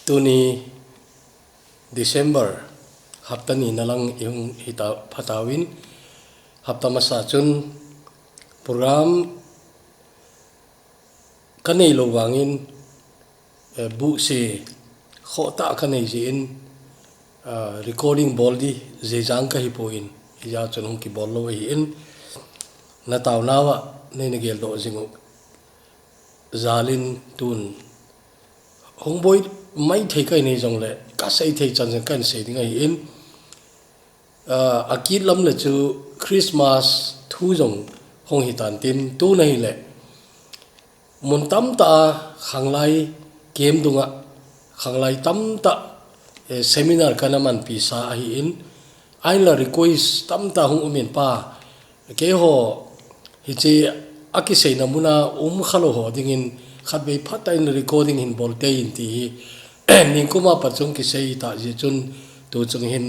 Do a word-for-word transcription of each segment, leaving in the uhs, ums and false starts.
Tuni December hapta ni na lang ihung hita phatau in, hapta masa chun program ka nei lo vangin, eh, bu se khota ka nei ji in, ah, recording bol di zeijang ka hi po in, ija chun hung ki bol lo ahi in, na tau nawa nei na gel do jing u. Zalin tun hung boi mai thei kai nei jong le, ka sei thei chan jeng kan sei ding ahi in, ah, a kit lam le chu Christmas thu jong hung hi tan tin, tu na hi le mun tam ta a khanglai kem dunga khanglai tam ta, eh, seminar kana man pi sa ahi in, ain la request tam ta hung um in pa, keiho hiche a kiseina muna um kha lo ho dingin khatvei phat ta in recording hin bol te in ti hi ningkuma pat chung kisei ta ji chun tu chung hin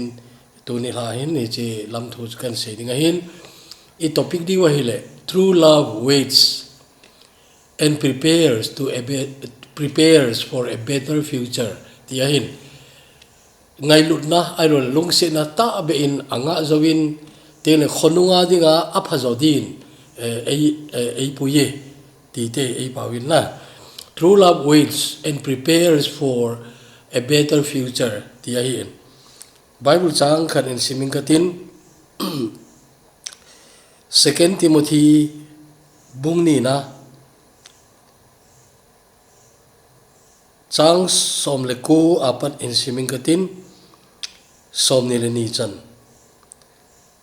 tuni hla hin hiche lam thu chu kan sei ding ahin, i topic diu ahi le, True Love Waits and Prepares to a be-, Prepares for a Better Future ti ahin. Ngailutna, ailo lungsetna ta be in anga zo in, teng le khonunga dinga a pha zo din, eh, ei, eh, ei pui e, ti te ei pau in na. True love waits and prepares for a better future, ti ahi in. Bible chang khat in siming ka tin, Second Timothy bung ni na, chang som le ko apat in siming ka tin, som ni le ni chan.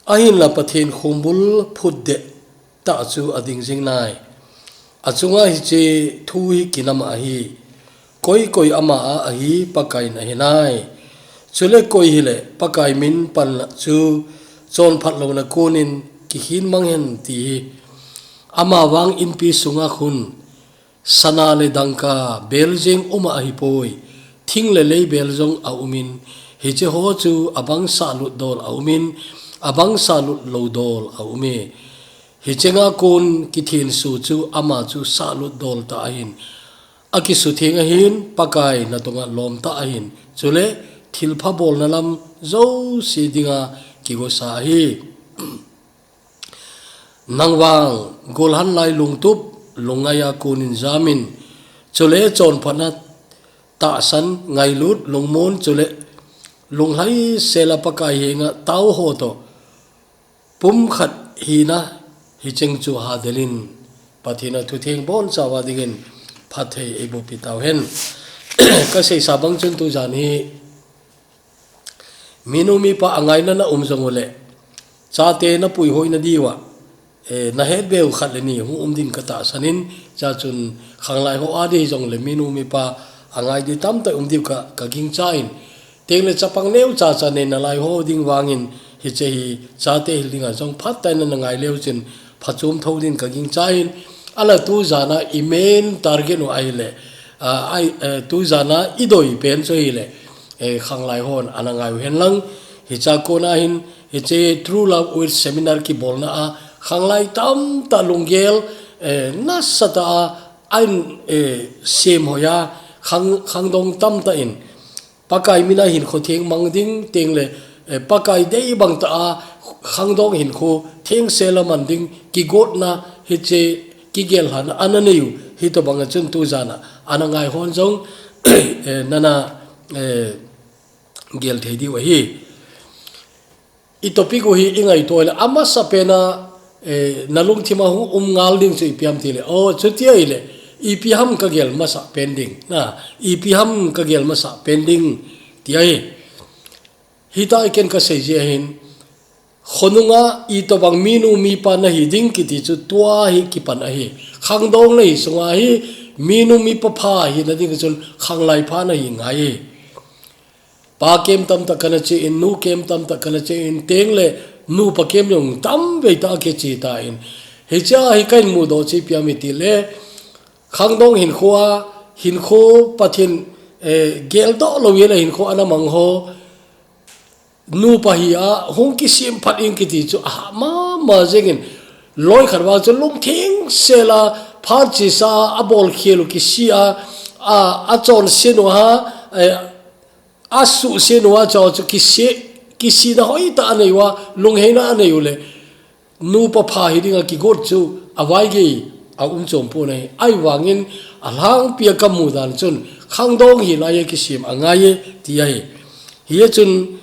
Ahin la Pathen khumbul phut de ta chu a ding jing nai. A chunga hiche thu hi kinama ahi. Koi koi ama a ahi Pakai in ahi nai. Chule koi hile Pakai min pan la chu chon phat lo na kunin kikhin mang hen ti hi. Ama vang inpi sunga khun sana le dangka bel jeng uma ahi poi. Thing le lei bel jong a umin. Hiche ho chu a bang sa lut dol a umin. A bang sa lut lo dol a ume. Hichenga kun kithin su chu ama chu sa lut dol ta ahin. A kisu theng ahin Pakai na tunga lom ta ahin. Chule thilpha bol na lam zo si dinga kigo sa ahi. Nang vang gol han lai lungtup, lungngai a kunin jamin. Chule chon phat na tahsan ngailut lungmon chule lunglhai sela Pakai henga tau ho to. Pum khat hina hicheng chu ha delin Pathen a thu theng bon chawa dingin phat thei ei bopi tau hen. Ka sei sa bang chun tu jan hi minu mipa a ngaina na um jong u le, chate na puihoi na diu a, eh, na het beu khat le ni hung um din ka tahsan in, cha chun khanglai ho a di jong le minu mipa a ngai di tam ta um diu ka, ka ging cha in. Teng le chapang neu cha cha nei na lai ho ding vangin, hiche hi chate hil dinga jong phat ta in na ngai leu chin phachom tho din ka ging cha in. Ala tu jana i main target u ahi le, ah, ai, eh, tu jana i doi pen chu hi le, eh, khanglai hon ana ngai u hen lang, hicha kona hin, hiche True Love Waits seminar kibolna a, khanglai tam ta lunggel, eh, nasa ta a, ain, eh, sem hoya, khang, khangdong tam ta in, Pakai mina hinkho theng mang ding, teng le, eh, Pakai dei bang ta a, khangdong hinkho theng sela man ding, kigotna, hiche, kigel hana, ana nei u, hito banga chun tu jana, ana ngai hon jong, eh, nana, eh, gel thei diu ahi. I topic u hi i ngaito le, amasa pena, eh, na lungthim a hung um ngal ding chu ipi ham ti le. O, chuti ahi le, ipi ham ka gel masa pen ding. Na, ipi ham ka gel masa pen ding, ti ahi. Hita i ken ka sei ji ahin, khonunga i to bang minu mipa na hi ding kiti chu tua hi kipan ahi. Khangdong na hi sunga hi, minu mipa pha hi na ding chun khanglai pha na hi ngai hi. Pa kem tam ta kana che in, nu kem tam ta kana che in, teng le nupa kem jong tam vei ta ke che ta in. Hicha hi kain mu do chi piam iti le, khangdong hinkho a, hinkho Pathen, eh, gel do lo ye le hinkho ana mang ho, nupa hi a, hung kisim phat in kiti chu, a, mama jeng in, Loi khat vang chu lungtheng sela phat chi sa a bol khel u kisi a, a, a chon sin u ha, eh, asuhset uva chu, chu kisi, kisihna hoitah anei uva, lungheina anei u le, nupa pha hi dinga kigot chu, avaigei a um chom pon ahi. Ahivangin, alhangpia kamu dan chun, khangdong hi laia kisem angai e, ti ahi. Hia chun,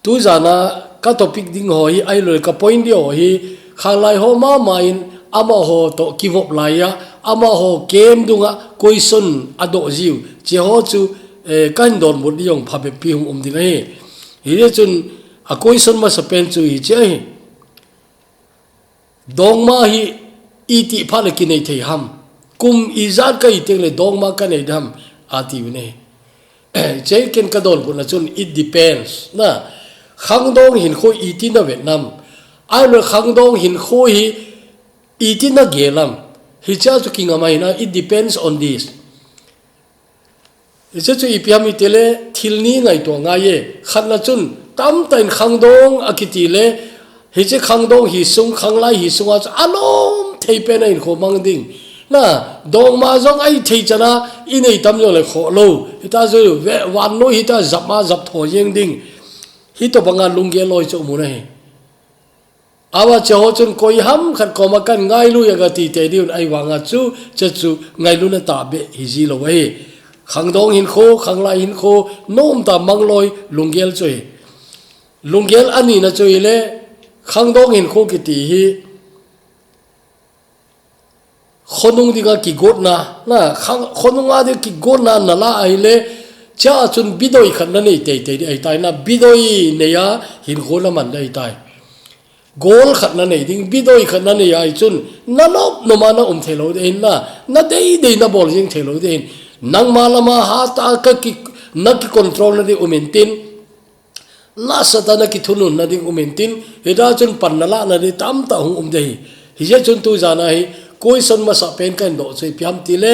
tujana ka topic ding ho hi, ahilou le ka point ding ho hi, khanglai ho mama in amaho toh kivop laia, amaho kem dunga question adoh jiu. Hiche ho chu, eh, kahin donbut ding jong phabep pi hung um ding ahi. Hijeh chun a question masapen chu hiche ahi. Dongma hi itih phat le kinei thei ham. Kum ijat kahi teng le dongma kanei dem ati u ahi. Hiche ken kadonbutna chun it depends. Na, khangdong hinkho itih navet nam. Ahilou le khangdong hinkho hi itih nagel am. Hichea chu kingam ahi na, it depends on this. Hiche chu ipi ham itile, thil ni ngaito angai e. Khatna chun, tamtah in khangdong akiti le, hiche khangdong hi sung, khanglai hi sunga chu anom thei pen a hinkho mang ding. Na, dongma jong ahi thei chana, inei tam jongle khoh lou. Hitia chu, ve, vannoi hitia jap ma jap tho jeng ding. Hitobanga lunggel loi chu um u ahi. Ahivang hiche ho chun koi ham khat koma kahin ngailu a kati tei diu ahi vanga chu, hiche chu ngailutna tahbeh hiji lou ahi. Khangdong hinkho, khanglai hinkho, nomtah mang loi, lunggel chu ahi. Lunggel anina chu ahile, khangdong hinkho kiti hi, khonung dinga kigotna, na, khang, khonunga dinga kigotna nala ahile, hichea chun bidoi khat nanei teitei ding ahitai na, bidoi neia hinkho naman ding ahitai. Goal khat nanei ding, bidoi khat nanei ahi chun, nanop noma naum thei lou ding ahin na, nadeidei nabol jeng thei lou ding ahin. Nangma lama hatah a kaki, nakicontrol nading um intin, nasatah a nakithunun nading um intin, hitia chun pan nalah nading tamtah hung um ding ahi. Hijeh chun tujana hi, question masapen kahin doh chu ipi ham itile,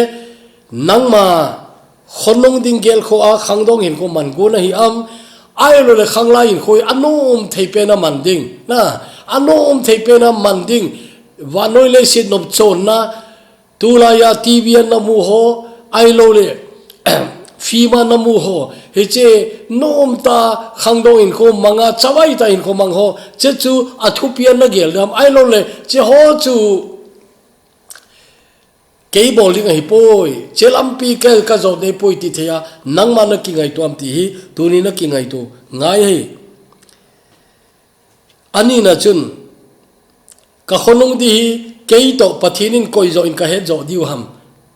nangma khonung ding gelkhoh a khangdong hinkho man gon ahi am, ahilou le khanglai hinkho hi anom thei pen a man ding. Na, anom thei pen a man ding. Vannoi leiset nopchonna, tulaiya TV a namu ho, ahilou le, film a namu ho. Hiche nomtah khangdong hinkho manga, chavai tah hinkho mang ho. Hiche chu athupi a nagel dem, ahilou le, hiche ho chu kei bol ding ahipoi, hiche lampi ka, kajot ding ahipoi ti thei a, nangma nakingaito am ti hi, tuni nakingaito ngai ahi. Anina chun, kakhonung ding hi, kei toh Pathen in koi joh in kahet joh diu ham.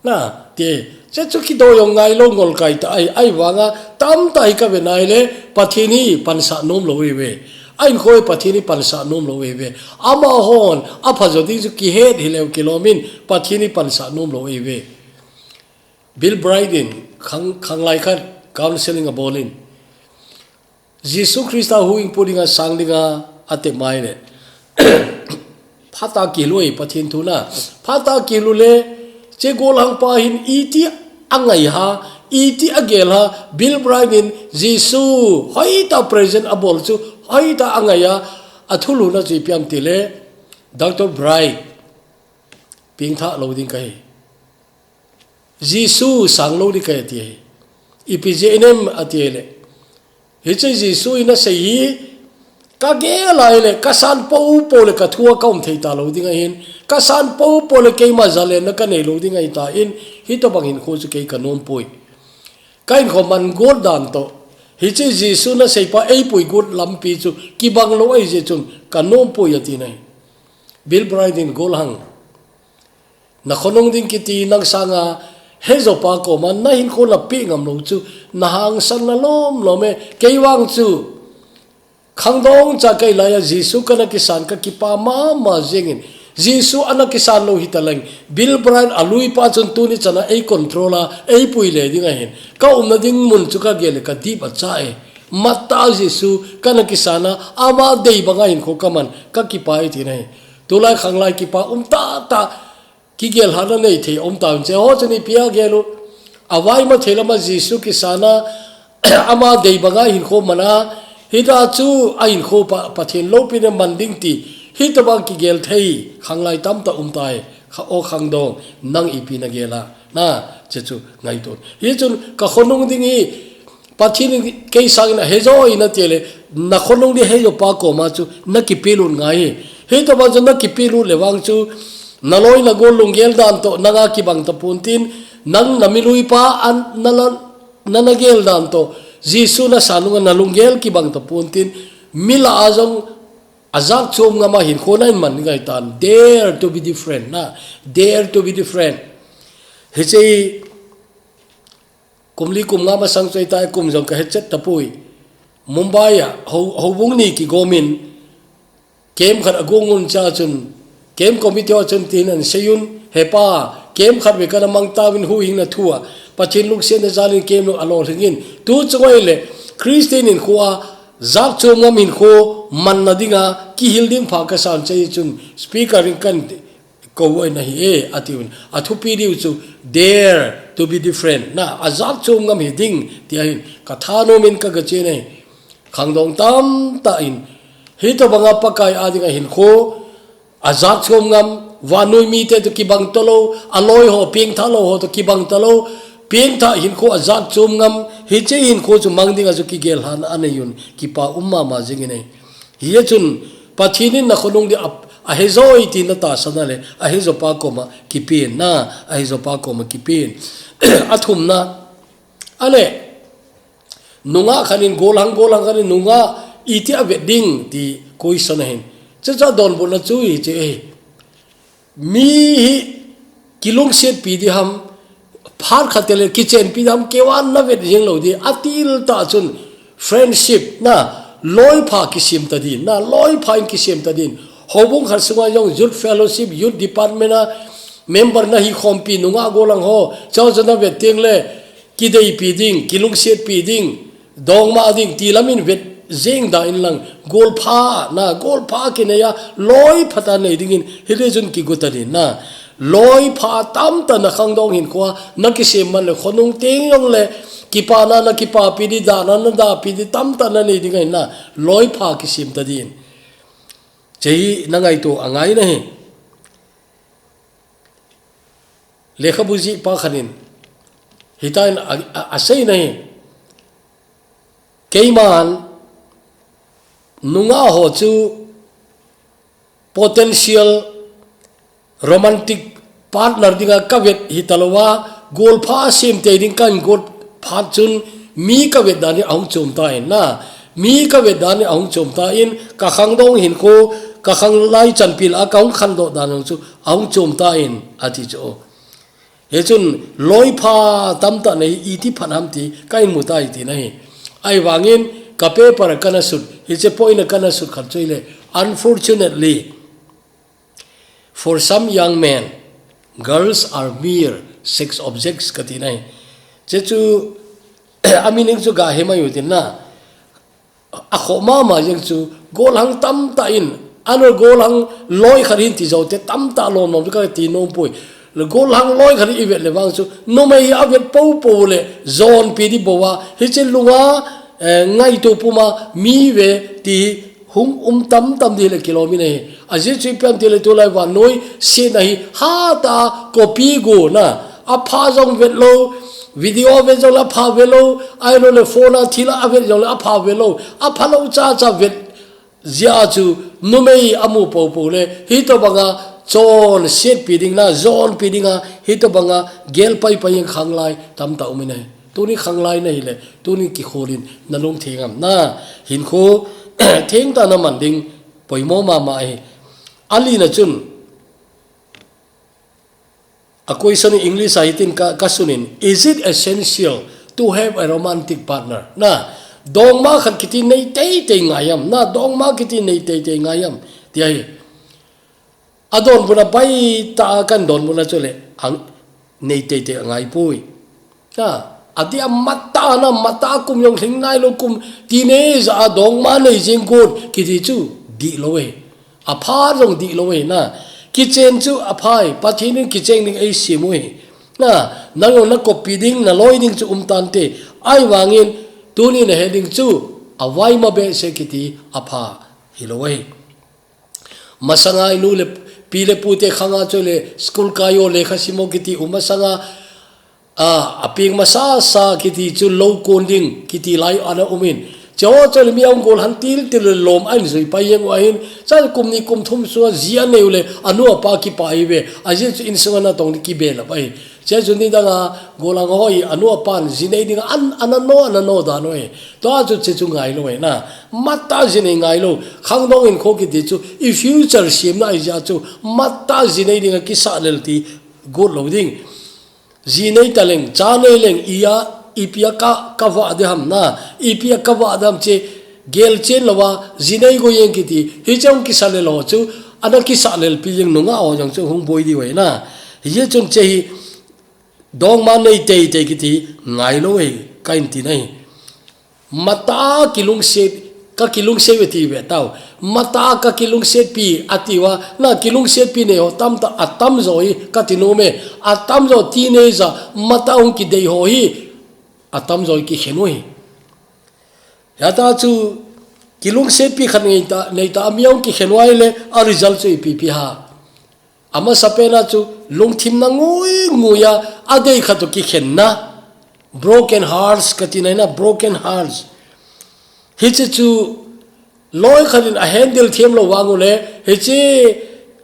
Na, ti, hiche chu kidoi jong ngailou ngolkai tah ahi, ahivanga, tamtah hi kave nai le, Pathen hi pansah nom lou ahi ve. Ahinkho hi Pathen hi pansah nom lou ahi ve. Amahon, apha jo ding chu kihet hileu kilom in, Pathen hi pansah nom lou ahi ve. Bill Bright in khang, khanglai khat counseling abol in, Jesu Christa huhhingpu dinga sang dinga atep mai le, phatah a kihil u ahi Pathen thu na. Phatah a kihil u le, hiche golhang pa hin itih angai ham, itih agel ham, Bill Bright in Jesu hoitah present abol chu, hoitah angai a, athulhuhna chu ipi ham itile, Doctor Bright, pengthah lou ding kahi. Jesu sang lou ding kahi ati ahi. Ipi jeh inem ati le, hiche Jesu in asei hi, kagel a ahile, kasan popo le kathua kaum thei talou ding ahin, kasan popo le keima jalenna kanei lou ding ahitan, hitobang hinkho chu kei kanom poi. Kahinkho man got dan toh, hiche Jesu in asei pa eipui got lampi chu kibang lou ahijeh chun kanom poi ati nai. Bill Bright in golhang, nakhonung ding kiti nang sanga hejopa koma nahinkho napeh ngam lou chu, nahangsan na lom lom e, kei vang chu, khangdong cha kahi laiya Jesu kana kisan kakipah mama jengin, Jesu ana kisan lou hitaleng, Bill Bright alui pa chun tuni chana eicontrol a, eipui le ding ahin, kaumna ding mun chu kagel le kadip acha e, mattah a Jesu kana kisan a, ama dei banga hinkho kaman, kakipah e ati nai. Tulai khanglai kipah um tahtah, kigel lhahna nei thei um tauvin, hiche ho chun ipi agel u, avaima thei lama Jesu kisan a, ama dei banga hinkho man a, hitia chu ahinkho pa, Pathen loupina man ding ti, hitobang kigel thei khanglai tamtah um tai. Kha, o khangdong, nang ipi nagel a? Na, hiche chu ngaito. Hichun ka khonung ding hi, Pathen in kei sangin ahe jo in ati le, na khonung ding ahe jo pa koma chu na kipelut ngai hi. Hitobang chu na kipelut le vang chu, na loi na gol lunggel dan toh, nanga kibang tapon tin, nang na milui pa an na la, na na gel dan toh, Jesu na sa nunga na lunggel kibang tapon tin, mi lah a jong ajat chom ngam a hinkho na in man ngai tan. Dare to be different na. Dare to be different. Hiche kum li kum nga masang chu ahitai, kum jong ka he chet tapoi. Mumbai a, ho, houbung ni kigomin, camp khat a gong un cha chun, camp committee ho chun tin an seiyun, he pa, camp khat ve kana mang tauvin huhhingna thu a, Pathen lungsetna jalin camp lung alolhingin. Tu chunga ahile, Christian hinkho a, jat chom ngam hinkho, manna dinga, kihil ding pha kasan chei chun, speaker in kan kou ahi nahi e, atiuvin. Athupi diu chu, dare to be different. Na, ajat chom ngam hi ding, ti ahin. Ka thanom in ka gache nahi. Khangdong tamtah in. Hitobanga Pakai a dinga hinkho, ajat chom ngam, vannoi mite toh kibang talou, aloi ho, pengthah lou ho toh kibang talou, pengthah hinkho ajat chom ngam, hiche hinkho chu mang dinga chu kigel hahna aneiyun, kipa um mama jingin ahi. Hichun, Pathen in na khonung ding a, ahe jo e ti na tahsan a le, ahe jo pa koma kipen na, ahe jo pa koma kipen. Athumna, ale, nungah khat in golhang, golhang khat in nungah iti avet ding ti question ahin. Chuche donbutna chu hiche ahi. Mi hi kilungsetpi ding ham, phat khat teng le kichenpi ding ham, keiva na vet jing lou ding, atil tah chun friendship na, loipha kisem ta ding, na, loipha in kisem ta ding. Houbung khat sunga jong youth fellowship, youth department a member na hikhompi nungah golhang ho, chao chao na vet teng le, kideipi ding, kilungsetpi ding, dongma ding, ti lamin vet jeng da in lang, golpha, na, golpha kinei a, loipha tah nei dingin, hiti chun kigot ta ding na. Loipha tamtah na khangdong hinkho a, na kisem man le, khonung teng jong le, kipana na kipapi ding, dahna na dahpi ding, tamtah na nei ding ahi na, loipha kisem ta ding. Hiche hi na ngaito angai nahi. Lekhabu jih pa khat in, hitia in a, a, asei nahi. Keiman, nungah ho chu potential romantic partner dinga ka vet hita louva, golpha sem tei ding kahin got phat chun mi ka vet dan hi ahung chom tan na, mi ka vet dan hi ahung chom tan, ka khangdong hinkho, ka khanglai chanpi lah a ka hung khandoh dan jong chu ahung chom tan ati chu. Hichun loipha tamtah nei iti phat ham ti kahin mu tai ti nahi. Ahivangin ka paper a kana sut, hiche point a kana sut khat chu ahile, unfortunately, for some young men, girls are mere sex objects kati nahi. Hiche chu, a meaning chu ga he mai u tin na. Akhoh mama jeng chu, golhang tamtah in, ano golhang loi khat hin ti jou te tamtah lom lom kati nom poi. Le golhang loi khat i vet le vang chu, numei hi avet popo le, jonpi ding bou a, hiche lunga, eh, ngaito puma, mi ve ti hung um tamtam ding le kilom in ahi. Ajeh chu ipi ham itile tulai vannoi setna hi hatah a copy go na, apha jong vet lou, video vet jong le apha ve lou, ahilou le phone a thil a vet jong le apha ve lou, apha lou chacha vet jeh a chu numei amu popo le, hitobanga chonsetpi ding na, jonpi dinga, hitobanga gel paipai in khanglai tamtah um in ahi. Tuni khanglai na hile, tuni kikhol in na lungtheng am na, hinkho thengtah na man ding poimo mama ahi. Alina chun, a question in English a hitin ka, ka sun in, is it essential to have a romantic partner? Na, dongma khat kiti nei teitei ngai am? Na, dongma kiti nei teitei ngai am? Ti ahi. Adonbutna baitah a kan donbutna chu le, ang nei teitei angai poi. Ha, adeh a matah na, matah a kum jong lhing nailou kum, teenage a dongma nei jeng got, kiti chu, dihlou e. Apha jong dihlou e na. Kichen chu apha e, Pathen in kichen ding eisem u e. Na, nang jong na copy ding, na loi ding chu um tante. Ahivangin, tuni na he ding chu, avaima behseh kiti apha hilou e. Masanga inu le, pi le pute khanga chu le, school kai o lekha sim o kiti u masanga, A, a peng masa sa kiti chu lo kon ding kiti lai ana um in. Cheho chu le mi ahung gol han til til le lom a in zui pai jeng u ahin. Cha kum ni kum thum sua ji a neu le anu apa kipa hi ve. A ji chu insung ana tong kibel a pai. Che chu ni dang a gol ang hoi anu apan ji nei ding an ana no ana no dan u e. Tua chu che chu ngai lo e na. Mata ji nei ngai lo. Khangdong in kho kiti chu i future siam na i ja chu mata ji nei ding a kisa lel ti got lo ding. Ji nei ta leng, cha nei leng, i a, ipi a ka, ka va de ham na, ipi a ka va de ham che, gel chen lo va, ji nei go yeng kiti, hi chang kisa lel ho chu, ana kisa lel pi jeng nunga ho jang chu hung boi di ve na. Hi je chun che hi, dong ma nei tei tei kiti, ngai lo e, ka in ti na hi. Mata kilungset, ka kilungset ve ti ve tau. Mata ka kilungset pi ati va, na kilungset pi nei ho tam ta a tam jo hi ka ti nom e. A tam jo ti nei ja, mata hung kidei ho hi, a tam jo hi kikhen u hi. Hita chu kilungset pi khat nei ta, nei ta a mi hung kikhen u ai le, a result chu ipi pi ha. Amasa pen a chu lungthim na ngui ngui a, a dei khat u kikhen na. Broken hearts, ka ti nai na, broken hearts. Hi chi chu, loi khat in a handle thiam lo vang u le, hi chi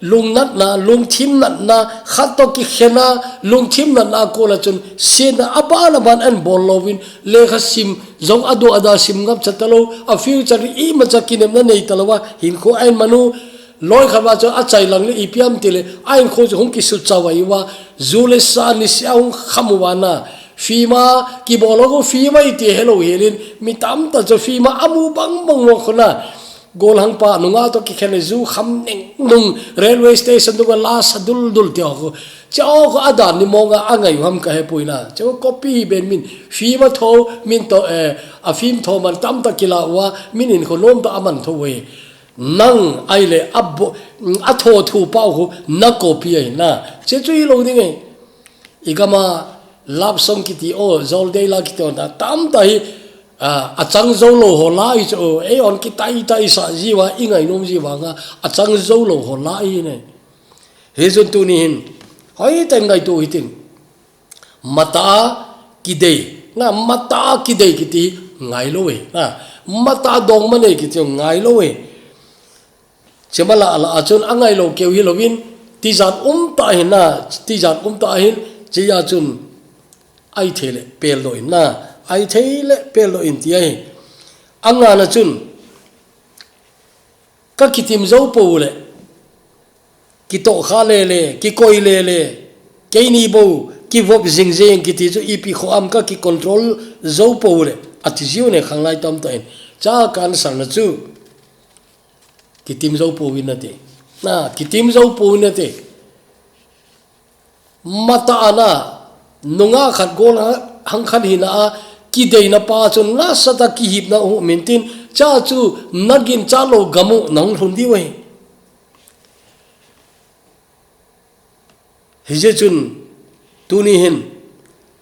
lungnat na, lungthim nat na, khat to kikhen na, lungthim nat na ko la chun, siat na a ban a ban an bol lo vin, lekha sim, jong a do a da sim ngap cha ta lo, a future i ma cha kinem na nei ta lo va, hin ko a in manu, Loi khat va chu a chai lang le ipi ham ti le, a in kho chu hung kisut chau va i va, zu le sa ni sia hung kham u va na. Fima, kibol lo ko fima i ti he lo helin, mi tam ta chu fima a mu bang bang mo kho na. Gol hang pa, nunga to kikhen le zu kham neng nung, railway station tu ga la sa dul dul ti ho kho. Cha ho kho a dan ni mo nga a ngai u ham ka he pui na. Cha ho copy hi ben min, fima tho, min to, eh, a fim tho man tam ta kila u va, min in kho nom ta a man tho ve. Nang ai le a bo, a tho thu pau khu na copy ai na. Che chu hi lo ding e. I gam a love song kiti o, Jol Dei la kiti o na. Tam ta hi, a, a chang zo lo ho la hi chu o. Ei on kitai tai sa ji va, i ngai nom ji va nga. A chang zo lo ho la hi ne. Hi chun tu ni hin. Hoi tai ngai tu hi tin. Mata kidei. Na mata kidei kiti ngai lo e. Na mata dong ma nei kiti ngai lo e. Chema la la a chun a ngai lo keu hi lo in. Ti jan um ta hin na. Ti jan um ta hin. Chi a chun. Ai thei le pel lo in na. Ai thei le pel lo in ti ai. A nga na chun. Ka kitim zo po le. Kitoh kha le le, kikoi le le, keini bo, kivop jing jing kiti chu ipi kho am ka kicontrol zo po le, ati jiu ne khanglai tam ta in. Cha kan sang na chu, kitim zo po in na ti. Na, kitim zo po in na ti. Mata ana, nunga khat gol ha-, hang khat hina a, kideina pa chun nasa ta kihipna u min tin, cha chu nagin cha lo gam u nang lhun di ve. Hi je chun, tu ni hin,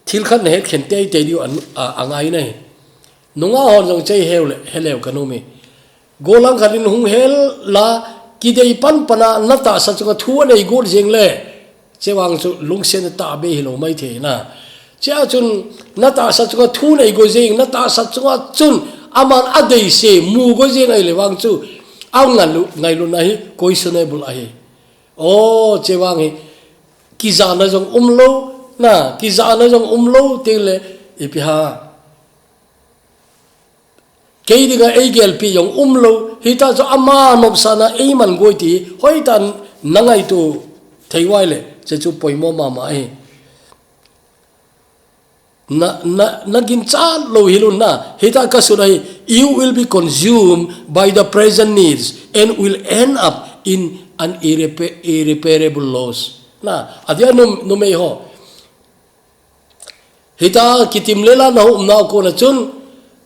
thil khat na het khen tei tei diu an, a, a ngai na hi. Nunga hon jong chei heu le, he leu ka nu mi. Golang khat in hung hel la, kidei pan pana na tahsa chunga thu a nei got jing le. Che vang chu lungsen ta be hi lo mai thei na. Che a chun na tahsa chunga thu nei go jing, na tahsa chunga chun aman a dei se mu go jing ai le vang chu. A ngai lu, ngai lu na hi, questionable a hi. O, che vang hi, kizana jong um lo, na, kizana jong um lo, ting le, ipi ha. Kei dinga ei gelpi jong um lo, hita chu ama nopsana ei man goi ti, hoi tan na ngaitu thei vai le, che chu poimo mama hi. Na, na, na ginchat lo hi lun na, hita ka sut ahi, you will be consumed by the present needs and will end up in an irrepa-, irreparable loss. Na, adia num, numei ho. Hita kitim le la na hum na ko na chun,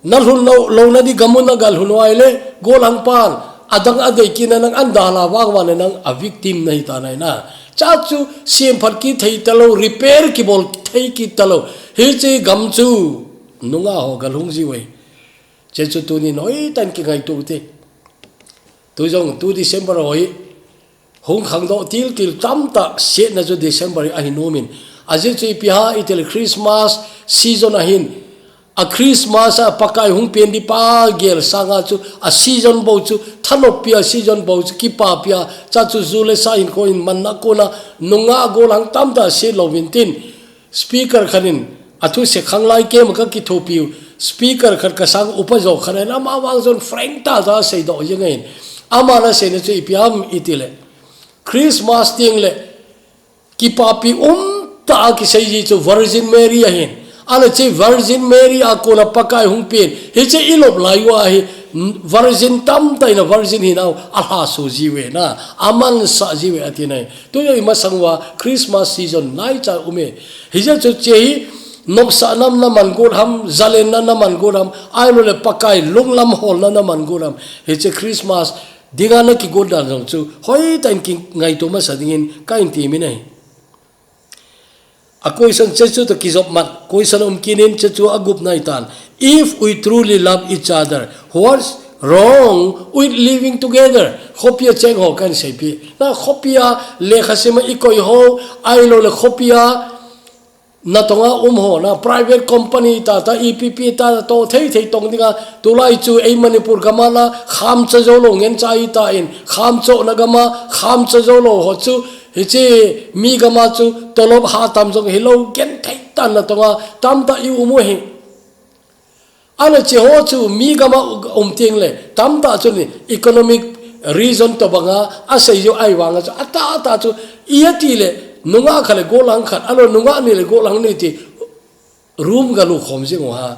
na lhun lo, lo na di gamun na gal hun vai le, golang pan, adang adei kina nang an dala vang vang le nang a victim na hita nai na. Cha chu siam phat ki thei ta lo, repair ki bol thei ki ta lo. Hi che gam chu nunga ho gal hung ji ve. Che chu tu ni noi tan ki ngai tu te. Tu jong tu December hoi. Hung khang do til til tam ta siat na chu December ahi nom in. Ajeh chu ipi ham itile Christmas season ahin. A Christmas a Pakai hung pen ding pa gel sanga chu a season bou chu, thanop pi a season bou chu, kipapi a, chuchu ju le sa in ko in manna kona, nungah gollhang tamtah se louvin tin. Speaker khat in, a thusei khanglai kema ka kithopiu. Speaker khat ka sang upa jo khat in, ama vang jong frank tah tah a seidoh jeng in. Ama na seina chu ipi ham itile. Christmas teng le, kipapi umtah a kisei ji chu Virgin Mary ahin. Ahile hiche Virgin Mary a kona Pakai hung pen. Hiche i lop lai uva hi Virgin tamtah in a Virgin hinau a lhaso jiuve na. A mansah jiuve ati nai. Tunia i masang uva Christmas season naicha um e. Hijeh chun hiche hi nopsahna na man got ham, zalenna na man got ham, ahilou le Pakai lunglam holna na man got ham. Hiche Christmas dinga na kigot dan jong chu hoitah in kingaito masa dingin ka in temin ahi. A question hiche chu toh kijop mat, question um kit in hiche chu a gupna ahitan. If we truly love each other, what's wrong with living together? Khopi a cheng ho kan seipi. Na khopi a lekha sim a i koi ho, ahilou le khopi a natong a um ho na private company tah tah, E P P tah tah toh thei thei tong dinga, tulai chu ei Manipur gam a la khamcha jou lou ngen cha ahitan, khamchohna gam a khamcha jou lou ho chu, hiche mi gam a chu tolop ha tam jong hilou genthei tah natong a tamtah i um u hi. Ahile hiche ho chu mi gam a um teng le, tamtah chun economic reason tobang a, a sei u ahi vang a chu, a tahtah chu, i ati le, nungah khat le gollhang khat, ahilou nungah ni le gollhang ni ti, room ga lukhom jeng u ham.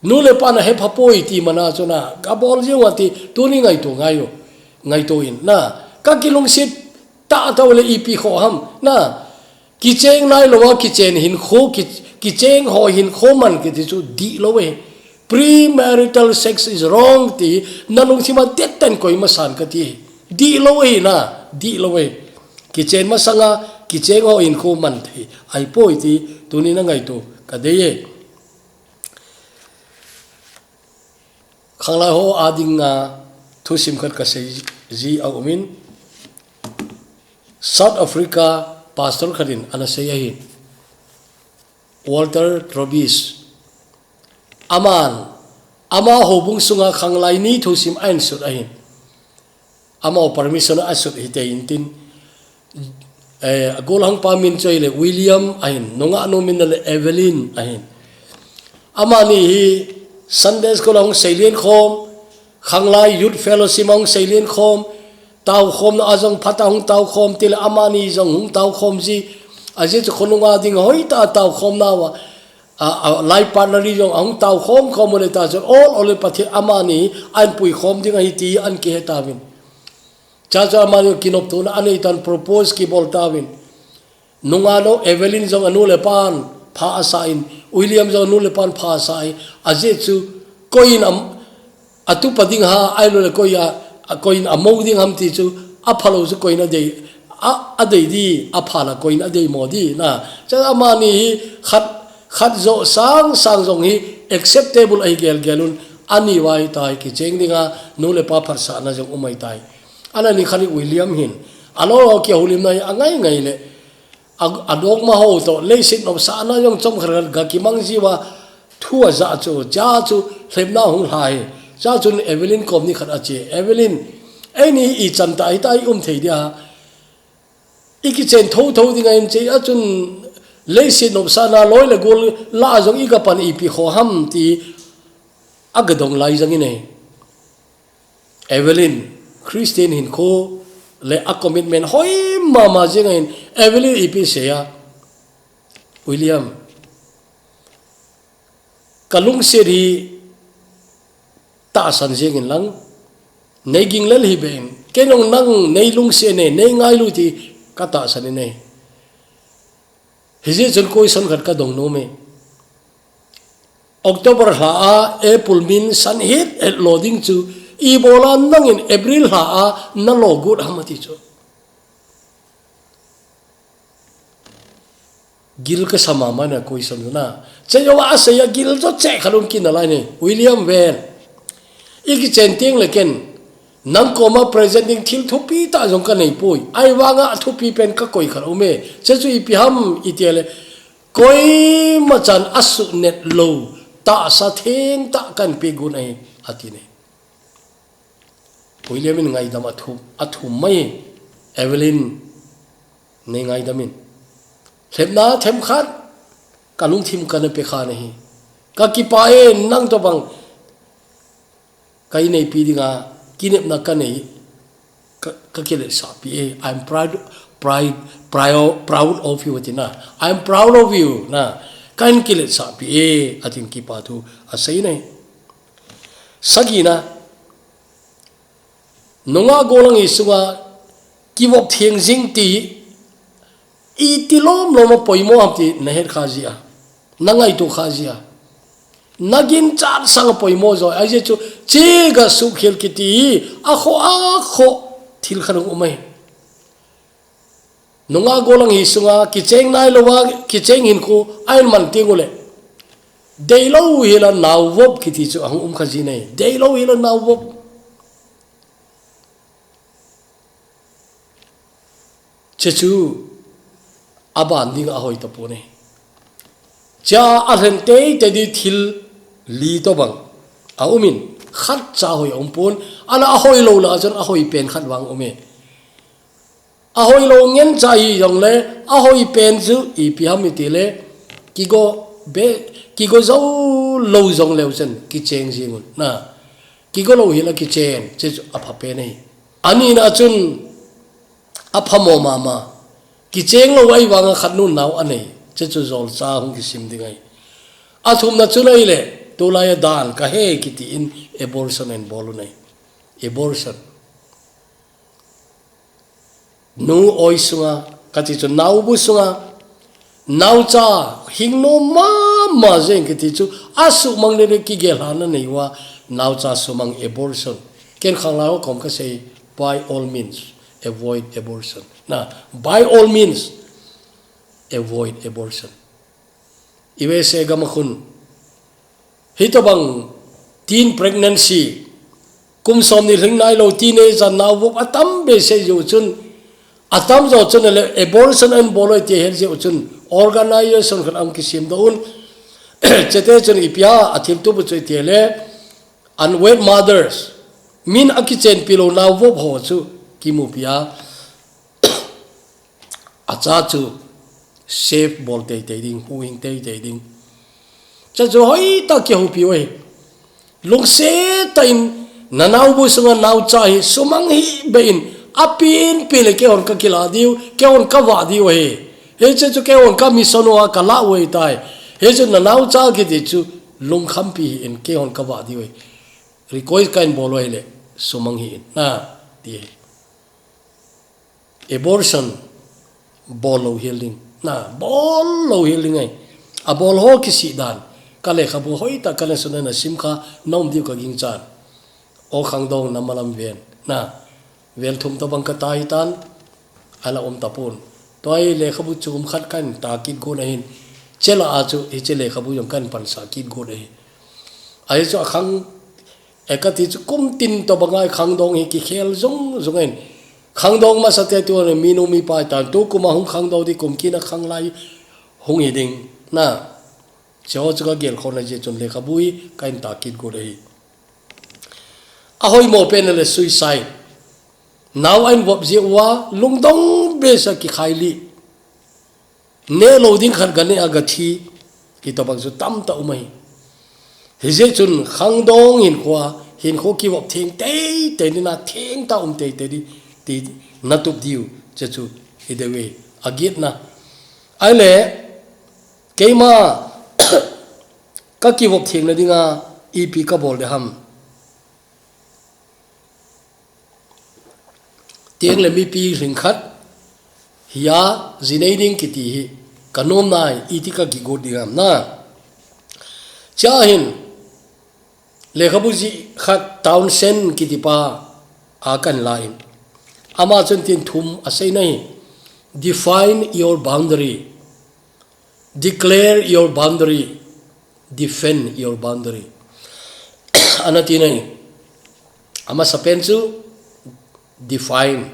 Nu le pa na hepha poi ti mana chu na, ga bol jeng u ham ti, tuni ngaito ngai u, ngaito in na, ka kilungset tahtah u le ipi kho ham na, kicheng nailou a, kichen hinkho, ki, kicheng ho hinkho man kiti chu dihlou e. Premarital sex is wrong ti, na lungsim a dettah in koi masan kati. Dihlou e na, dihlou e. Kichen masanga, kicheng ho hinkho man thei ahipoi ti, tuni na ngaito ka dei e. Khanglai ho a dinga thusim khat ka sei ji a um in, South Africa pastor khat in ana sei ahi. Walter Trobis. Aman, ama houbung sunga khanglai ni thusim a insut ahi. Ama permission a sut hite intin, eh, a gollhang pa min chu ahile William ahin, nungah nu min ahile Evelyn ahin. Amani hi Sunday school a hung seilien khom, khanglai youth fellowship a hung seilien khom, taokhomna a jong phat a hung taokhom, tile amani jong hung taokhom ji, ajeh chu khonunga ding hoitah a taokhomna uva, a, a, life partner hi jong ahung taokhom khom u le tah chun, ol ol in Pathen amani ahin puikhom ding ahi ti ahin kihe tauvin. Chuche chu amani kinoptona anei tan, propose kibol tauvin. Nungah nu Evelyn jong anu le pan pha asa in, William jong anu le pan pha asa in, ajeh chu koi in am, atupa ding ham, ahilou le koi a, a koi in amou ding ham ti chu, aphalou chu koi in adei, a, adei di, apha la koi in adei mo di na. Chuche amani hi khat, khat jo sang sang jong hi acceptable ahi gel gel un, ani uva ahitai, kicheng dinga nu le pa phatsahna jong um ahitai. Ana ni khat hi William hin, alou lou kihoulimna hi angai ngai le, a, adongma ho toh, leiset nopsahna jong chomkhat khat ga kimang jiuva, thu aja chu, chuche chu lhepna hung lha hi. Chuche chun Evelyn kom ni khat ache. Evelyn, eini ichan tah hitia i um thei dia. I kichen thotho ding ahin, chuche a chun leiset nopsahna loi le gol lah a jong i ga pan ipi kho ham ti aga dong lai jeng in ahi. Evelyn, Christian hinkho le a commitment hoi mama jeng ahin, Evelyn ipi asei a, William, ka lungset hi tahsan jeng in lang, nei ginglel hih beh in, kei jong nang nei lungset e, nei ngailu ti ka tahsan in ahi. Hijeh chun question khat ka dong nom e. October lha a apple min san het het lo ding chu, ibola nangin April lha a na lo got ham ati chu. Gil ka sa mama na question na. Chuche jong asei a gil jo cheh khat um kit nalai ne. William ven. I kichen teng le ken. Nang koma present ding thil thupi tah jong ka nei poi. Ahivanga a thupi pen ka koi khat um e. Chuchu ipi ham i ti le, koima chan a suhnet lou tahsa theng tah kan pe gon ahi, a ti ne. William in ngaidam a thum, a thum mai. Evelyn, nei ngaidam in. Lhepna themkhat ka lungthim ka na pe kha na hi. Ka kipah e, nang tobang ka i neipi dinga kinepna ka nei, ka, ka kiletsahpi e. I'm proud, pride, proud, proud of you, tina. I'm proud of you, na. Ka in kiletsahpi e, a tin kipa thu a sei nei. Sagina, nungah gollhang hi sunga kivop theng jing ti, iti lomlom a poimo ham ti na het kha jia, na ngaito kha jia, na ginchat sang a poimo jo. Ahi chu, chega suhkhel kiti hi a kho a kho thil khat hung um ahi. Nungah gollhang hi sunga kicheng nai lou a, kicheng hinkho a in man teng ule, deilou hila nauvop kiti chu ahung um kha ji nei. Deilou hila nauvop. Chuchu a ban ding a hoi tapon e. Chia a lhen teitei di thil li tobang a um in, khatcha hoi a um pon, ana a hoilou lah a chun a hoi pen khat vang um e. A hoilou ngen cha hi jongle, a hoi pen chu ipi ham i ti le, kigo be, kigo jou lou jongleu chun kicheng jing un, na. Kigo lou hila kichen, chuchu a pha pen ahi. A nina chun a phamo mama. Kicheng lou ahivanga khat nun nau a nei, chuchu jolcha hung kisim ding ahi. A thumna chun ahile, tulai a dan ka he kiti in abortion a in bol u nei. Abortion. Nu oi sunga, kati chu naubu sunga, naucha hing nom mama jeng kiti chu, a sumang le le kigel hana nei uva, naucha sumang, abortion. Ken khanglai ho kom ka sei, by all means, avoid abortion. Na, by all means, avoid abortion. U S A gam a khun, hitobang teen pregnancy, kum som ni lhing nailou teenager nauvop a tam behseh jeh u chun, a tamjo chun le abortion a in bol u ahi ti a het jeh u chun, organization khat a hung kisemdoh un. Chete chun ipi ham a thiltup u chu i ti le, unwed mothers, min a kichenpi lou nauvop ho chu kimupi a, a cha chu safe bol teitei ding, huhhing teitei ding. Chuchu hoitah a kihoupi u ahi. Lungset tah in na naubu sunga naucha hi sumang hih beh in, a pen pen le keihon ka kilah diu, keihon ka vah diu ahi. Hiche chu keihon ka mission uva ka lah u ahitai. Hichu na naucha kiti chu lungkhampi hih in, keihon ka vah diu ahi. Request ka in bol u ahile, sumang hih in, na, ti ahi. Abortion bol lou hel ding. Na, bol lou hel ding ahi. A bol ho kisih dan. Ka lekhabu hoitah ka lesson a na sim kha, na um diu ka ginchat. O khangdong na malam ven. Na, vel thum tobang ka ta hitan. Ala um tapon. Tua hi lekhabu chom khat ka in ta kit gon ahin. Chela a chu, hiche lekhabu jong ka in pansah kit gon ahi. Ahi chu a khang E, kati chu kum tin tobang a khangdong hi kikhel jong jong in. Khangdong masate tu minu mipa tan, tukum a hung khangdong ding, kum kit a khanglai hung hi ding. Na, hiche ho chu ka gelkhouna jeh chun lekhabu hi ka in ta kit got ahi. A hoimo pen le suicide. Nau a in vop jeh uva lungdong behseh a kikhai lih. Neh lou ding khat ga neh a ga thi, hitobang chu tamtah um ahi. Hijeh chun khangdong hinkho a, hinkho kivop theng teitei ding a, thengtah um teitei ding, ti na tup diu, hiche chu hi deuh e, a giatna. Ahile, keima ka kivop thengna dinga ipi ka bol ding ham. Teng le mipi lhingkhat hia ji nei ding kiti hi ka nomna ahi, iti ka kigot ding ham na. Chua hin lekhabu jih khat Townsend kiti pa a kan la in, ama chun tin thum a seina hi, "Define your boundary." Declare your boundary, defend your boundary. Ana ti nai. Amasa pen chu, define.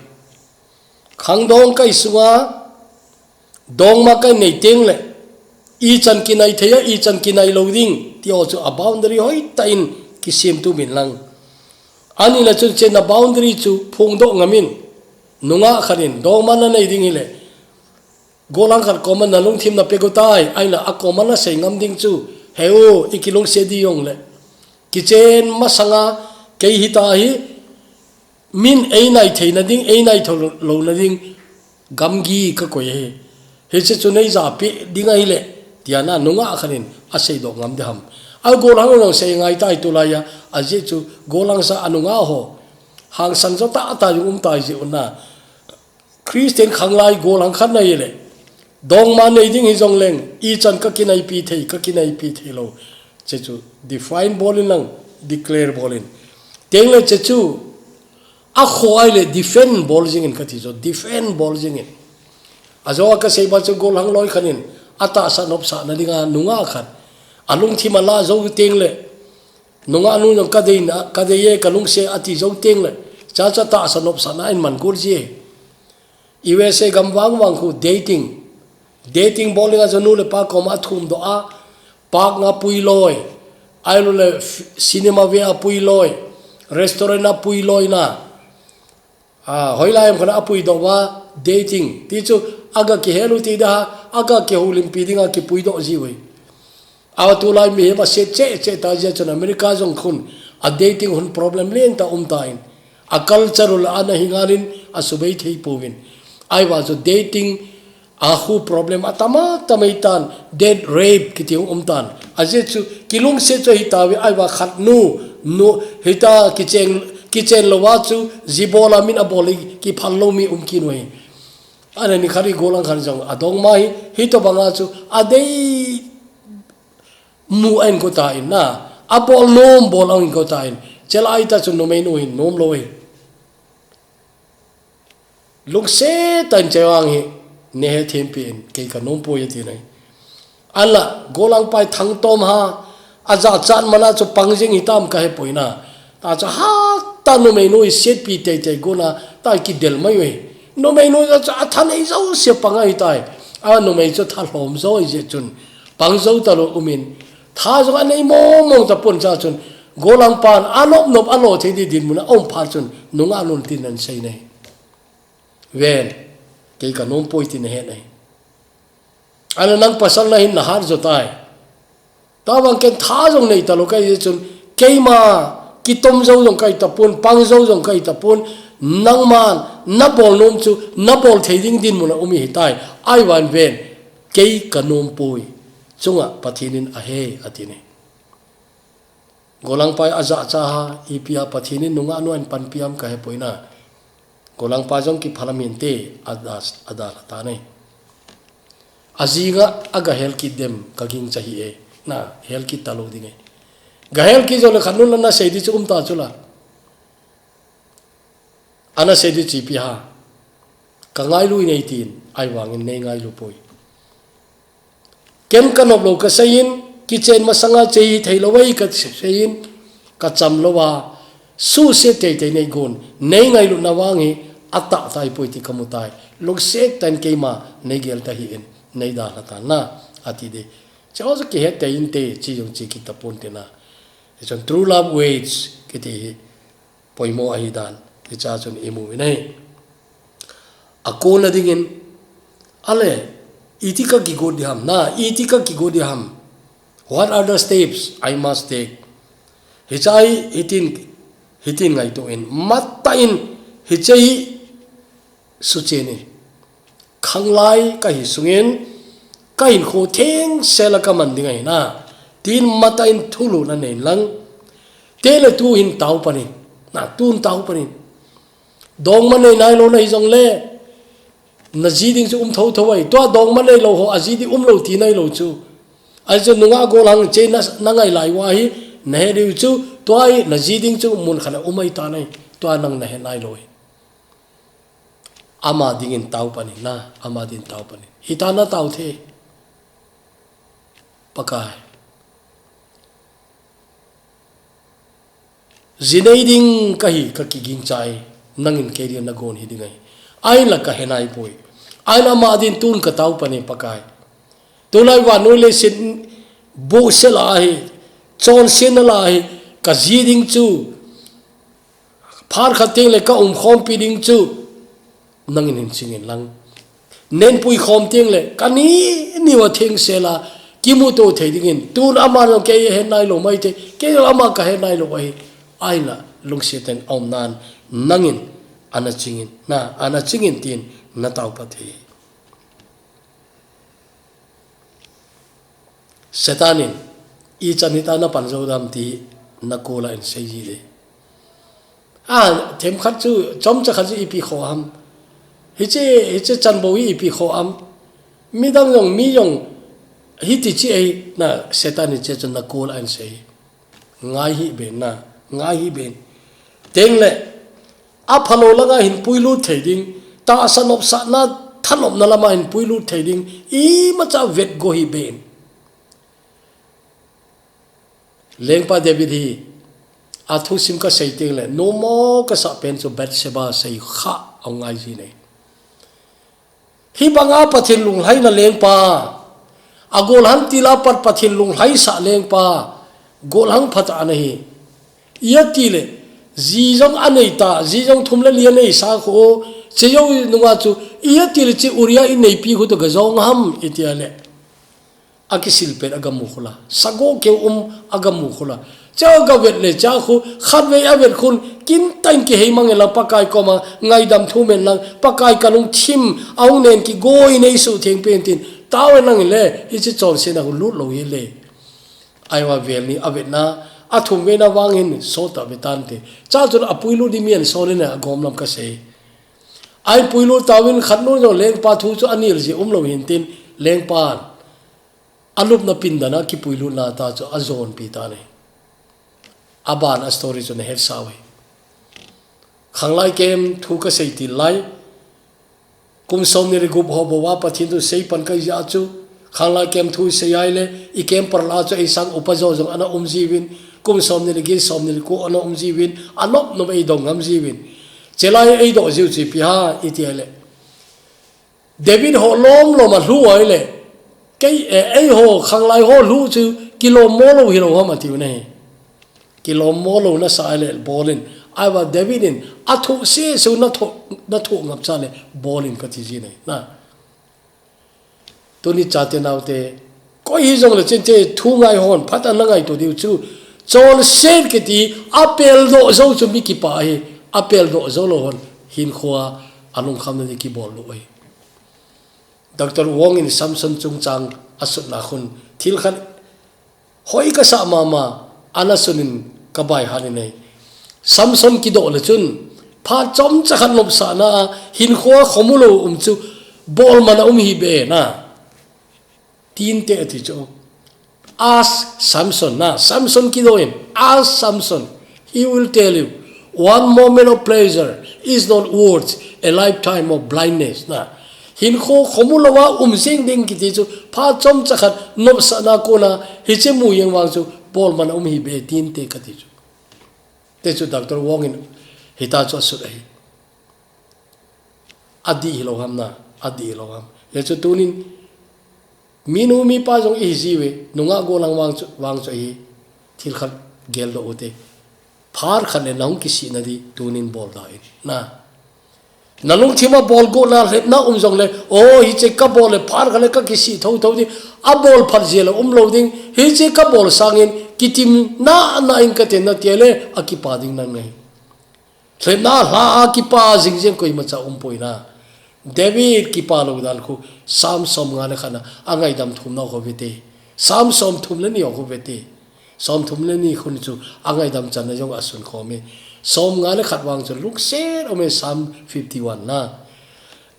Khangdong ka i sunga, dongma ka i nei teng le, i chan kinai thei a, i chan kinai lo ding, ti ho chu a boundary hoi ta in kisim tu min lang. Ani na chun chen na boundary chu phung do ngamin, nunga khanin, dongma na nei ding hi le, golang khat koma na lungthim na pe go tai, ai la a koma na sei ngam ding chu, he u, i kilungse di yong le. Kichen masanga, kei hi ta hi, min ei nai thei na ding, ei nai tho lo na ding, gamgi ka koi he. He che chu nei za pe ding ai le, tia na nunga khanin, a sei do ngam de ham. A golang long sei ngai tai tu la ya, a je chu golang sa a nunga ho. Hang san zo ta ta yung um tai je un na. Christian khanglai golang khat na hi le. Dongma nei ding hi zong leng, i chan ka kinai pi thei, ka kinai pi thei lo. Che chu define bolin lang, declare bolin. Teng le che chu, a kho ai le defend bol zingin ka ti zo, defend bol zingin. A zo a ka sei ba chu golang loi khanin, a ta sa nop sa na dinga nunga khat. A lungthim a la zo teng le, nunga nu zong ka dei na, ka dei e, ka lungse a ti zo teng le, cha cha ta sa nop sa na in man gol zie. U S A gam vang vang khu dating. Dating bol ding a zonu le pa koma thum do a, park nga pui loi. Ai lo le f-, cinema ve a pui loi. Restaurant a pui loi na. A, hoi lai em khana a pui do wa dating. Ti chu aga ki helu ti da, aga ki holim pi ding a ki pui do zi wei. Awa tu lai mi he ba se che che ta zia chun America zong khun a dating hun problem len ta um ta in. A culture ul ana hi ngalin a subei thei po vin. Ai wa chu dating a khu problem a tama tamai tan, date rape kiti um tan. A zia chu kilungse chu hi ta ve ai wa khat nu, nu hi ta kichen, kichen lo wa chu zi bola min a bol hi ki phal lo mi um ki nu hi. Ana ni khari golang khan zong a dongma hi, hi to banga chu a dei mu a in ko ta in na, a bol nom bol a in ko ta in, chela ai ta chu numei nu hin nom lo hi. Lungse ta in chewang hi, ne he thim pi in, kei ka nom po ye ti nai. Ala, golang pai thang tom ha, a za chan mana chu pang zing hi tam ka he poi na. Ta chu ha ta numei nu i siat pi tei tei guna, ta ki del mai we. Numei nu chu a than ei zo sia pang ai tai. A numei chu tha hlom zo ai je chun. Pang zo ta lo umin. Tha zong a nei mong mong ta pon cha chun. Golang pan a nop nop a lo thei di din muna om pha chun. Nunga lun tin nan sei nei. Ven. Kei ka nom poi tin he nei. Ana nang pasal na hin na har zo tai. Tawang ken tha zong nei ta lo kai chun. Keima kitom zo zong kai ta pun, pang zo zong kai ta pun. Nangman, na bol nom chu, na bol thei ding din muna umi hi tai. Ai van ven. Kei ka nom poi. Chunga Pathin in a he a ti nei. Golang pai a za cha ha, i pia Pathin in nunga nuan pan piam ka he poi na. Golang pai zong ki phalam hin te, a da, a da la ta nei. A zinga a ga hel ki dem ka ging cha hi e. Na, hel ki ta lo ding e. Ga hel ki zo le khan nun la na sei di chu um ta chu la. Ana sei di chi pi ha. Ka ngai lui nei tin, ai wangin nei ngai lu poi. Ken ka nop lo ka seiyin, kichen masanga chei thei lo wei ka seiyin, ka cham lo wa, su se tei tei nei gun, nei ngai lu na wang hi, a ta tai poi ti ka mu tai, luk se tan keima, nei gel ta hi in, nei da la ta na, a ti de. Che o ki he tei in te, chi yung chi ki ta pon te na. It's a true love waits, ki ti hi. Poimo ahi dan, hi cha chun i mu in ahi. A kona dingin, ale, iti ka kigo di ham, na, iti ka kigo di ham. What are the steps I must take? Hi cha hi, hitin, hitin ngai to in, mat ta in, hi cha hi, su chen in. Khanglai ka hi sungin, ka hin kho theng sela ka man ding ahi na. Tin mata in thulu na nei lang. Te le tu hin tau panin. Na tun tau panin. Dongma nei nai lo na hi zong le. Na zi ding chu um tho tho ai. Tua dongma nei lo ho a zi ding um lo ti nai lo chu. Ai chu nunga gol hang che na, na ngai lai wa hi. Na he diu chu. Tua hi na zi ding chu mun khana um ai ta nai. Tua nang na he nai lo hi. Ama dingin tau panin na, ama dingin tau panin. Hita na tau the. Pakai. Zinei ding ka hi ka kiging chai. Nangin kei dia nagon hi ding ahi. Ahinla kahe naipoi. Ahinla ama din tun katao pan e Pakai. Tulai vannoi leiset bohse la ahi, chonsetna la ahi, kaji ding chu, phat khat teng le kaumkhompi ding chu, nangin hin chingin lang. Nenpui khom teng le, kani niuva thengsel a, kimuto thei dingin, tun ama jong kei ahe nailou maithei, kei jong ama kahe nailou ahi, ahinla, lungset in aum nan, nangin, ana chingin, na, ana chingin tin, natao pan thei. Satan in, ichan hita napan jou dem ti, nakol a ahin sei ji e. A, themkhat chu, chomcha khat chu ipi khoh ham. Hiche, hiche chan bou hi ipi khoh ham. Midang jong, mi jong, hiti chi ahi, na, Satan in hiche chu nakol a ahin sei. Ngai hih ben na, ngai hih ben. Teng le, aphalou langa hin puilut thei ding, tahsa nopsahna thanopna lama hin puilut thei ding, imacha vetgo hih ben. Lengpa David hi, athusim kasei teng le, nomo kasah pen chu Bathsheba sei kha, ahung ngai ji e. Hibanga Pathen lunglhaina lengpa, agolhang til a pat Pathen lunglhaisah lengpa, golhang phatah ana hi. Ijeh inem itile, ji jong anei ta, ji jong thum le li anei sa khu, chejou nunga chu, ijeh inem itile hiche Uriah in neipi khu toh gajong ham, itile. Akisil pet agamu khula. Sagoh keu um agamu khula. Chua gavet le chua khu, khatvei avet khun, kintah in kihei mang inlang Pakai koma, ngaidam thum inlang, Pakai kalungthim, ahung nen kigoi nei suhtheng pen tin, tao inlang le, hiche chonsetna khu lut lou hile. Ahivangin avetna, athumveina vang hin, sot a vetante. Chua chun apuilut ding mi ahin sol in agom lam kasei. Ahin puilut tauvin khat nu jong lengpa thu chu anel ji umlou hintin, lengpan. Alupna pindan a kipuilutna tah chu ajonpi tan ahi. Aban a story chu nahet sau ahi. Khanglai camp thu kasei til lai. Kum somni le gup ho bou a Pathen thu seipan kahi jeh chu. Khanglai camp thu sei ahile, i camp paralou a chu eisang upa jo jong ana um jiuvin. Kum somni le get somni le ko ana um jiuvin. Anop nop eidong ngam jiuvin. Chelai eidoh jiu chu ipi ham, iti ahile. David ho lom lom a lhu ahile, kei, eh, eiho, khanglai ho lhu chu kilom mo lou hilou ham atiu ahi. Kilom mo louna sa ahile bol in. Ahivangin David in, athu sese u nathu, nathu ngap cha le bol in kati ji ahi. Na. Tuni chate naote, koi hijongle chente thu ngai hon, phat ana ngaito diu chu. Chonset kiti, apeldoh jou chu mi kipah ahi, apeldoh jou lou hon, hinkhoa, alungkhamna ding kibol lou ahi. Doctor Wong in Samson chungchang asutna khun thil khat hoi kasah mama, ana sun in kabai han in ahi. Samson kidoh le chun, phat chomcha khat nopsahna a, hinkhoa khomu lou um chu, bolman aum hih beh na. Tinte ati chu. Ask Samson, na, Samson kidoh in, ask Samson, he will tell you, one moment of pleasure is not worth a lifetime of blindness, na. Hinkho khomu louva um jing ding kiti chu, phat chomcha khat nopsahna kona, hiche mu jeng vang chu, bolman aum hih beh tinte kati chu. Te chu Doctor Wong in, hita chu asut ahi. Adih hilou ham na, adih hilou ham. Hijeh chun tunin, minu mipa jong ihi jiuve, nungah gollhang vang chu, vang chu ahi, thil khat geldoh ute. Phat khat le nahung kisihna ding, tunin bolda in. Na. Nalungthim a bolgotna, lhepna um jongle, o, hiche kabol le, phat khat le kakisih thotho ding, abol phat jeh le umlou ding, hiche kabol sangin, kitim nana in kate nati le, akipa ding nang nahi. Lhepna lha a kipa jing jeng koimacha umpoi na. David kipa lou dan khu, Psalm somnga le khat na, angaidam thumna khu vete. Psalm somthum le ni khu vete. Somthum le ni khun chu, angaidam channa jong asun khom e. Somnga le khat vang chu, lungset um e Psalm fifty-one na.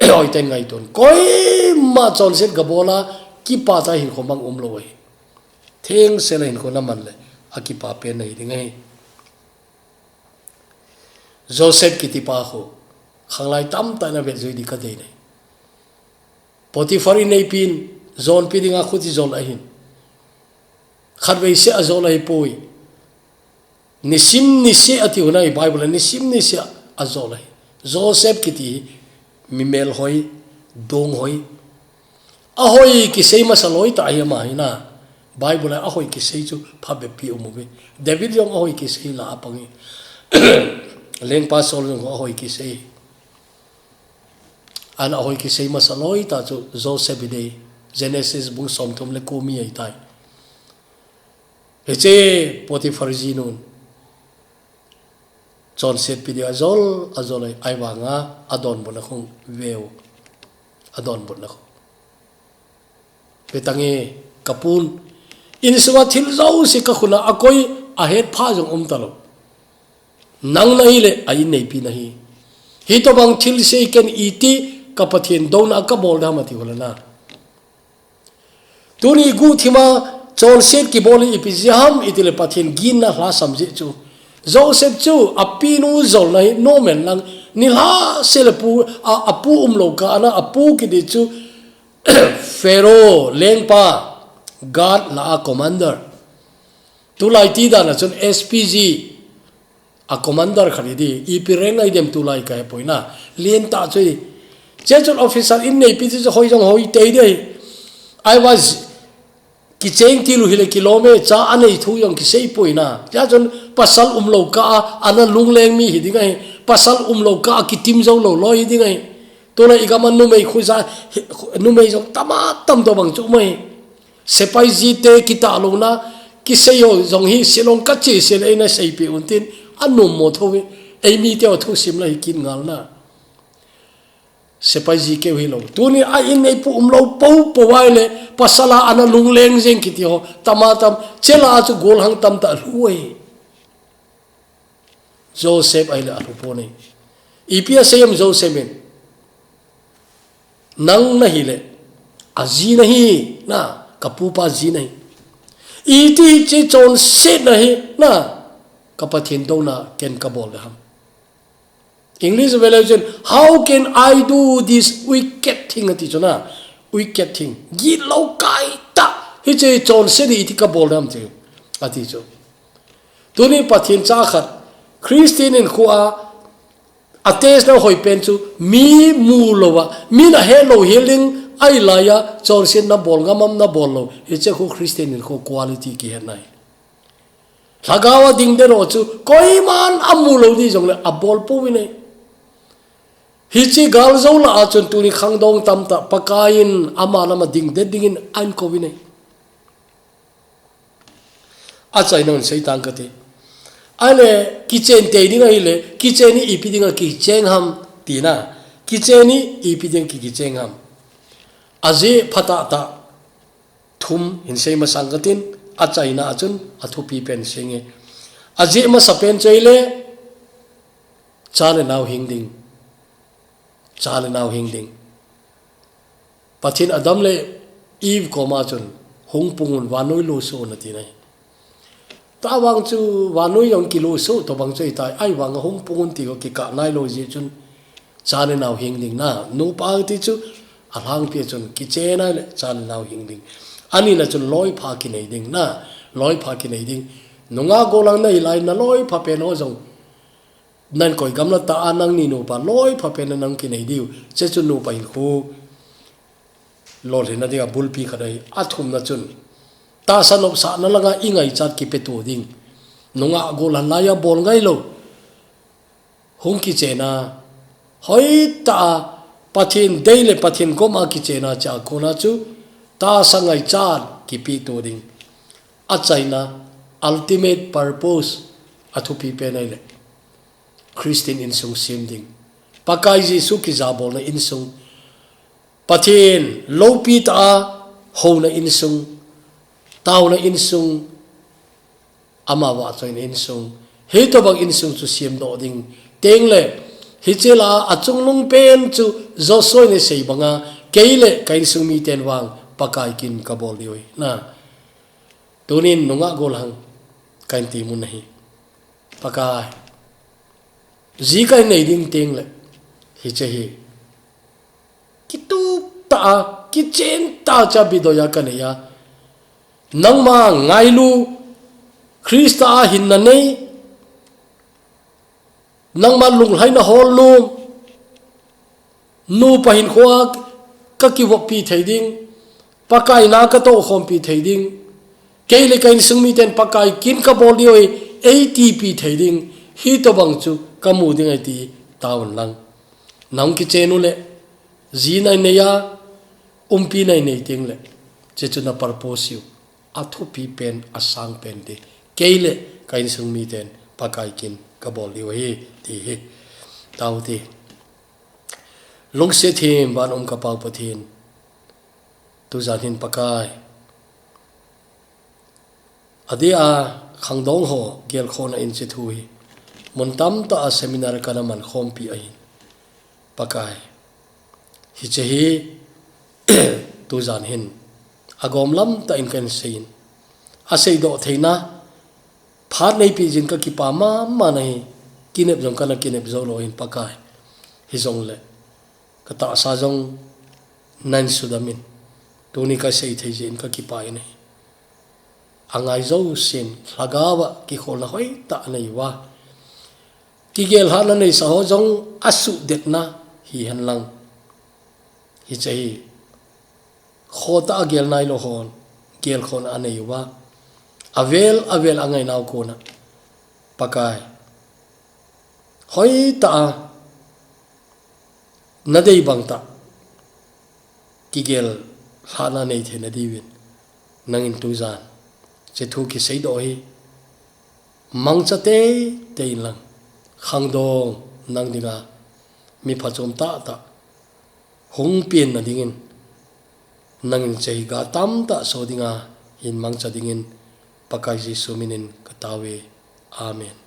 Hoiten ngaiton. Koima chonset gabol a, kipa tah hinkho mang umlou ahi. Thengsel a hinkho naman le, akipa pen nahi ding ahi. Joseph kitipa khu, khanglai tamtah in avet jui ding kadei nai. Potiphar inneipin, jonpi dinga khuti jol ahin. Khatvei seh ajol ahipoi. Nisim niseh ati u nai Bible a, nisim niseh ajol ahi. Joseph kiti hi mi melhoi, donghoi. Ahoi kisei masa loi tah hi ama hi na. Bible a ahoi kisei chu phabep pi um uve. David jong ahoi kisei lah a pang hi. Lengpa Saul jong ahoi kisei. Ana ahoi kisei masa loi tah chu Joseph hi dei. Genesis bung somthum le ko mi ahitai. Hiche Potiphar jinun chonsetpi dia ajol, ajol ahi, ahivanga adonbutna khu veu. Adonbutna khu. Vetange, kapun. Insunga thil jouse kakhut a akoi, ahetpha jong umtalou. Nang nahi le, a inneipi nahi. Hitobang thilse ken iti, ka Pathen douna kabol dem ati uleh na. Tuni guhthima chonset kibol hi ipi jeh ham itile Pathen ginna lhasam jeh chu. Joseph chu apinu jolna hi normal lang, nilhah seh le pu, a, apu umlou kah a ana apu kiti chu Pharaoh lengpa, guard lah a commander. Tulai ti dan a chun S P G. A commander khat hi ding, ipi rank ahi dem tulai kahepoi na. Lentah chu ahi. Hiche chun officer inneipi chu hoi jong hoi tei ding ahi. Ahivang kicheng tilou hile kilom e, cha anei thu jong kiseipoi na. Hiche chun pasal umlou kah a ana lungleng mi hi ding ahi. Pasal umlou kah a kitim jou lou loi hi ding ahi. Tulai igam a numei khu ja, numei jong tama tam tobang chu um ahi. Sepai jite kitahlouna, kisei ho jong hi Shillong kache seh le eina seipeh un tin, anommo thou hi, eimite ho thusim la hi kin ngal na. Sepai ji keu hilou. Tuni a inneipu umlou poupou ahile, pasal a ana lungleng jeng kiti ho, tama tam, hiche lah a chu golhang tamtah lhu e. Joseph ahile alhu pon e. Ipi asei em Joseph in. Nang nahi le, aji nahi, na, kapupa ji nahi. Iti hiche chonsetna hi, na, ka Pathen douna ken kabol dem. English a vele chun, "How can I do this wicked thing?" ati chu na, wicked thing. Gitlou kaitah, hiche chonset hi iti kabol dem ti, ati chu. Tuni Pathen cha khat, Christian hinkho a, atest na hoi pen chu, mi mu louva, mi nahet lou healing, ahilai a, chonset nabol ngam am nabol lou, hiche khu Christian hinkho quality kihet nai. Lhagao a dingdet ho chu, koiman amu lou di jongle, abol pouvin ahi. Hiche galjou lah a chun tuni khangdong tamtah, Pakai in ama lama dingdet dingin ahin kouvin ahi. Achaina in seitang kati. Ahile, kichen tei ding ahile, kichen hi ipi dinga kicheng ham, tina. Kichen hi ipi dinga ki, kicheng ham. Ajeh phatah tah thum hin sei masang katin, achaina a chun, athupi pen seinge. Ajeh masapen chu ahile, cha le nao hing ding. Cha le nao hing ding. Pathen Adam le Eve koma chun, hung pung un vannoi lusuh un ati nai. Tua vang chu vannoi jong kilusuh tobang chu ahitai, ahivanga hung pung un ti kho kikah nailou jeh chun, cha le nao hing ding na, nupa ti chu, alhangpi a chun, kichen ahile, cha le nao hing ding. Anina chun loipha kinei ding na, loipha kinei ding. Nungah gollhang nahi lai, naloipha pen ho jong. Nan koi gamla tah a nangni nupa loipha pen a nang kinei diu. Hiche chu nupa hinkho lolhinna dinga bulpi khat ahi. Athumna chun, tahsa nopsahna langa ingaichat kipeto ding. Nungah gollhang lai a bol ngailou. Hung kichen a, hoitah a, Pathen dei le Pathen gom a kichen a, hichea kona chu, tahsa ngaichat kipeto ding. Achaina, ultimate purpose, athupi pen ahile. Christian insung sem ding. Pakai Jesu kijabolna insung. Pathen loupi tah a houna insung. Taona insung. Ama vahchoina insung. Hitobang insung chu semdoh ding. Tengle, hiche lah a achungnung pen chu Joshua in asei banga, kei le ka insung miten vang Pakai kin kabol diu ahi. Na. Tunin nungah gollhang kahin ti mun ahi. Pakai. Ji kahin nei ding tengle. Hiche hi. Kitup tah a, kichen tah a cha bidoi a kanei a. Nangma ngailu, Christa a hinna nei, nangma lunglhaina hol nom, Nupa hinkhoa ka kivoppi thei ding, Pakai na ka tohkhompi thei ding, kei le ka insung miten Pakai kin ka bol diu ahi, ei tipi thei ding, hitobang chu ka mu ding ahi ti tauvin lang. Nahung kichen uleh, ji nai nei a, umpi nai nei teng leh, hiche chu na purpose u, athupi pen, asang pen ti. Kei le ka insung miten Pakai kin ka bol diu ahi, ti hi. Tao ti. Lungset thim van um ka Pau Pathen. Tujan hin Pakai, adeh a khangdong ho gelkhohna in hiche thu hi mun tamtah a seminar kana man khompi ahin, Pakai, hiche hi tujan hin agom lam tah in kahin seiyin, aseidoh theina phat neipi jin ka kipa mama nahi. Kinep jong kana kinep jou lou hin Pakai, hijongleh ka tahsa jong nahin sudamin, tuni ka sei thei jeh in ka kipa in ahi. Angai jousen lhagao a kikholna hoitah anei uva, kigel lhahna neisa ho jong asuhdetna hihen lang, hiche hi khohtah a gel nailou hon gelkhohna anei uva, avel avel angai nau kona, Pakai, hoitah a nadei bang tah kigel lhahna nei theina diuvin, nangin tujan hiche thu kiseidoh hi mangcha teitei in lang, khangdong nang dinga mi phachom tahtah hung penna dingin, nangin hiche hi ga tamtah so dinga hin mangcha dingin, Pakai Jesu minin ka taove. Amen.